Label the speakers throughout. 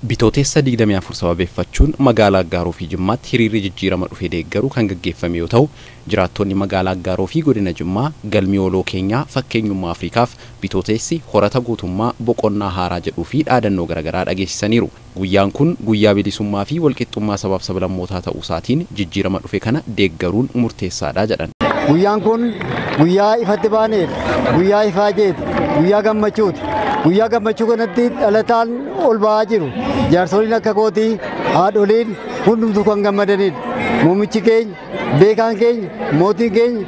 Speaker 1: Bitootessa 24 sababeeffachuun magaalaa Aggaaroo fi Jimmaatti hiriirri jijjiirama dhufe deeggaru kan gaggeeffame yoo ta'u, jiraattonni magaalaa Aggaaroo fi godina Jimmaa galmi oloo keenyaa fakkeenyummaa Afrikaaf bitootessi horata gootummaa boqonnaa haaraa jedhuu fi dhaadannoo garaagaraa dhageessisaniiru. Guyyaan kun guyyaa bilisummaa fi walqixxummaa sabaaf sablammootaa ta'uu isaatiin jijjiirama dhufe kana deeggaruun murteessaadha jedhan.
Speaker 2: Guyyaan kun guyyaa ifatti baaneedha, guyyaa ifaajeeti, guyyaa gammachuuti. Guyyaa gammachuu kanatti dhalataan ol ba'aa jiru. Jaarsoliin akka kootii, haadholiin hundumtuu kan gammadanidha. Muummichi keenya, beekaan keenya, mootiin keenya,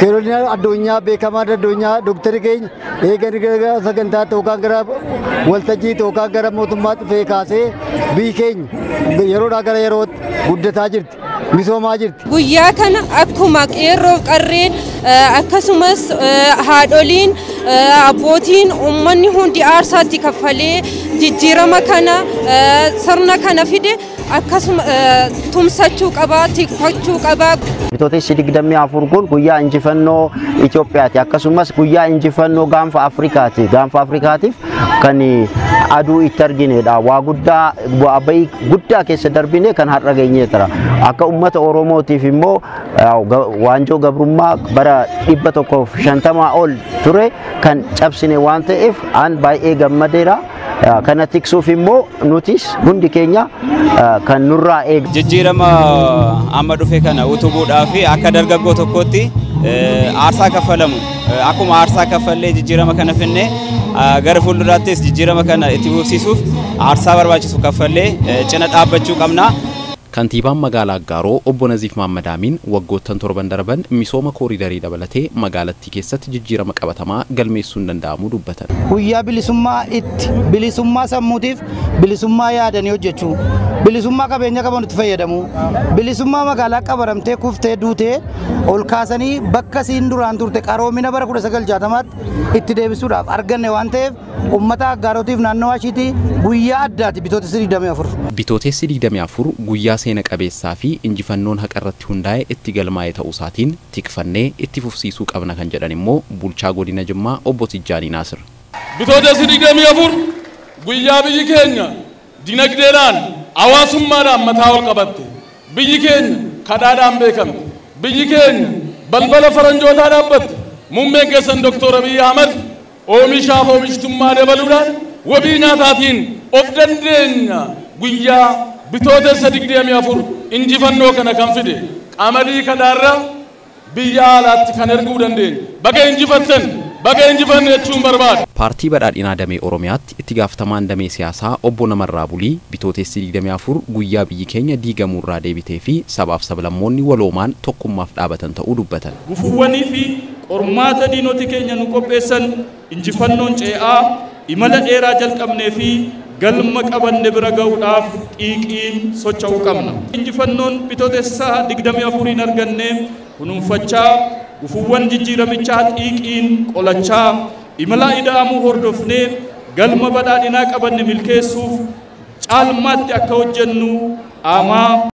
Speaker 2: keeroliin addunyaa beekamaan addunyaa doktari keenya eegan gara sagantaatti yookaan gara waltajjiitti yookaan gara mootummaatti dhufee kaasee biyyi keenya yeroodhaa gara yerootti guddataa jirti. Misoomaa jirti.
Speaker 3: Guyyaa kana akkuma qeerroof qarreen akkasumas haadholiin abbootiin uummanni hundi aarsaatti kaffalee jijjiirama kana sirna kana fide akkasuma tumsachuu qabaa, tikfachuu qabaa.
Speaker 4: Bitootessi 24 kun guyyaa injifannoo Itoophiyaati. Akkasumas guyyaa injifannoo gaanfa Afrikaati. Gaanfa Afrikaatiif kan aduu itti arginedha. Waa guddaa bu'aa bahii guddaa keessa darbine kan har'a geenyeetara. Akka uummata Oromootiif immoo waanjoo gabrummaa bara 150 ol ture kan cabsine waan ta'eef an baay'ee gammadeera. Kana tiksuuf immoo nutis hundi keenya kan nurraa eegu.
Speaker 5: Jijjiirama amma dhufe kana utubuudhaaf akka dargaggoo tokkootti aarsaa kaffalamu akkuma aarsaa kaffallee jijjiirama kana finne gara fuulduraattis jijjiirama kana itti fufsiisuuf aarsaa barbaachisu kaffallee cina dhaabbachuu qabna.
Speaker 1: Kantiibaan magaalaa Aggaaroo obbo Naziif Maammadamiin waggoottan torban darban misooma kooriidarii dabalatee magaalattii keessatti jijjiirama qabatamaa galmeessuun danda'amuu dubbatan.
Speaker 6: Guyyaa bilisummaa itti bilisummaa sammuutiif bilisummaa yaadanii hojjechuu, bilisummaa qabeenya qaban itti fayyadamuu, bilisummaa magaalaa qabaramtee kuftee duutee ol kaasanii bakka siin duraan turte qaroomina bara 1960tti itti deebisuudhaaf arganne waan ta'eef uummata Aggaarootiif naannoo ashiitii guyyaa addaati bitootessi 24.
Speaker 1: Bitootessi 24 guyyaa seena qabeessaa fi injifannoon haqa irratti hundaa'e itti galmaa'e ta'uu isaatiin tikfannee itti fufsiisuu qabna kan jedhan immoo bulchaa godina Jimmaa obbo Tijjaanii Naasir.
Speaker 7: Bitootessi 24 guyyaa biyyi keenya dinagdeedhaan hawaasummaadhaan mataa ol qabatte, biyyi keenya kadhaadhaan beekamte, biyyi keenya balbala faranjootaa dhaabbatte, muummeen keessan Doktor Abiyyi Ahmad oomishaaf oomishtummaa dabaluudhaan wabii nyaataatiin of dandeenya guyyaa bitootessa 24 injifannoo kana kan fide qamadii kadhaarraa biyya alaatti kan erguu dandeenya. Baga injifattan, baga injifanne jechuun barbaada.
Speaker 1: Paartii Badhaadhinaa Damee Oromiyaatti itti gaafatamaan damee siyaasaa obbo Namarraa Bulii bitootessi 24 guyyaa biyyi keenya diigamuurraa deebitee fi sabaaf sablammoonni waloomaan tokkummaaf dhaabatan ta'uu dubbatan.
Speaker 8: Gufuuwwanii fi qormaata diinoti keenya nu qopheessan injifannoon ce'aa imala dheeraa jalqabnee fi galma qabanne bira ga'uudhaaf xiiqiin socho'uu qabna. Injifannoon bitootessa 24 arganne kunuunfachaa gufuuwwan jijjiiramichaa xiiqiin qolachaa imala ida'amuu hordofnee galma badhaadhinaa qabanne milkeessuuf caalmaatti akka hojjennu dhaamaa.